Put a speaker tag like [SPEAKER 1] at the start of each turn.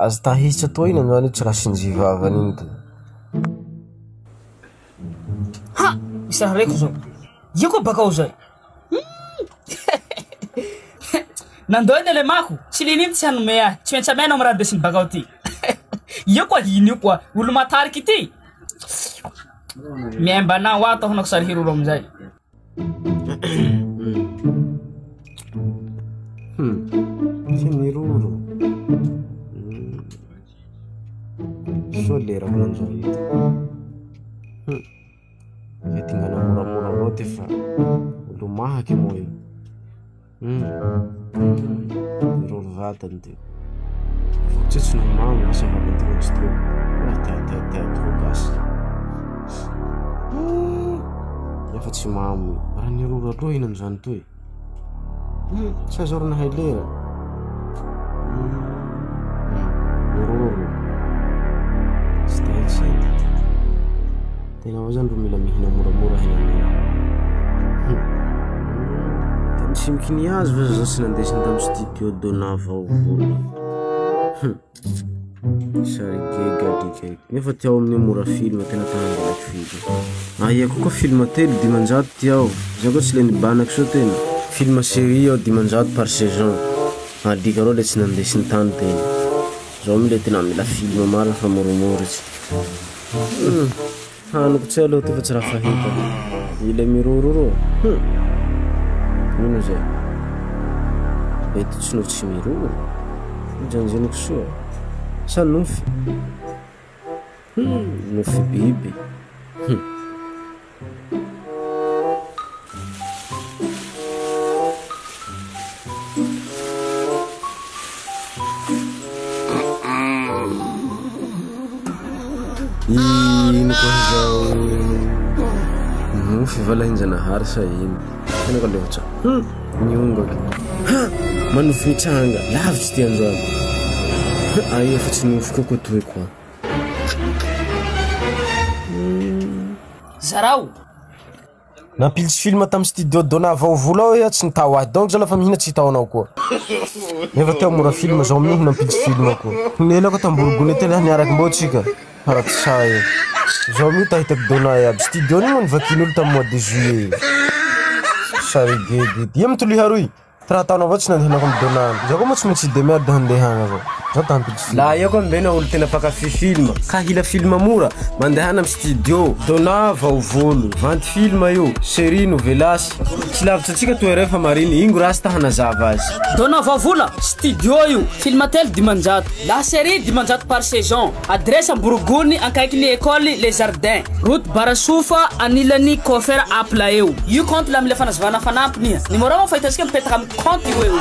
[SPEAKER 1] Aza tahitsy atoa iny androany io tsy raha vavany iny to.
[SPEAKER 2] Ha! Misy raha reko zao. Io koa bakao zay. Nandao iny alemako, tsy lininy tsy hanome ahy, tsy maintsy amenao amy raha ndesiny bakao ty. Io koa ino io koa, olo matariky ity. Miaimba anao ato aho nako sary hiroro amizay.
[SPEAKER 1] Tsy miroro. Soa lera ho nanjary ity. Dingana moramora avao ty fa olo mahaky moa io. Miroro vatany ty. Tsy tsy nomamo asa vavanty tsy to. Raha tia tia tia trop gasy. Nefa tsy mamo. Raha niroro aloha iny amin'izany toy. Tsy azo nahay lera. Miroro. Tsy taitsy edy. Tena avao zany ro mila mihina moramora henaneo. Tany tsy azo fa zaho tsy nandesiny tamy studio Dona Vaovola. Sary gega alika eky. Nefa ty ao amin'io mora film tena ta hangalaky film. Aia koa film 3 500 ty ao. Zay koa tsy le nibanaky soa tena. Film série ao 500 par saison. Alika reo le tsy nandesiny tany tena. Zao mi le tena mila film marina fa moromorotsy. Haniko tsy aloha ty fa tsy raha fahita. Ile miroro ro. Ino zay? Eto tsy no tsy miroro. Janjiniko soa. Sa nofy? Nofy biby. Ino koa zao? Nofy va lahin-janahary sa ino? Tena ka leotsa. Niongaky. Ha! Manofy nitranga. Lavitsy ty androany. Aia fa tsy nofy koa koa toy koa.
[SPEAKER 2] Zarao.
[SPEAKER 1] Nampilitsy film tamy studio Dona Vaovola ao iha tsy nitao ahy donc zao lafa mihina tsy hitaonao koa. Nefa teo mora film zao amin'io nampilitsy film koa. Nela koa tamborogony tena niaraky mbô tsika. Paradisa io. Zao amin'io tahitako Dona iaby. Studio iny moa nivakin'olo tamy mois de juillet. Sary gedy. Ia mitoliha roy. Ty raha ataonao avao tsy nandehanako amy Dona any. Zaho koa moa tsy maintsy demerde handeha agny avao. Zaho ta hampilitsy film. La ia koa mbena olo tena mpankafy film. Ka hila film mora, mandehana amy studio. Dona Vaovolo. Vanty film io. Série novelas. Tsy lavitsy antsika toera fa mariny. Ingo rasta hanazava azy.
[SPEAKER 2] Dona Vaovola, studio io. Film 3 500. La série 500 par saison. Adresse Amborogony akaikin'ny école Les Jardins. Route Barasofa anilany coffre Apple eo. Io compte la mila fanazavana fanampiny. Numéro moa fahitantsika mipetaka amin'ny compte io eo.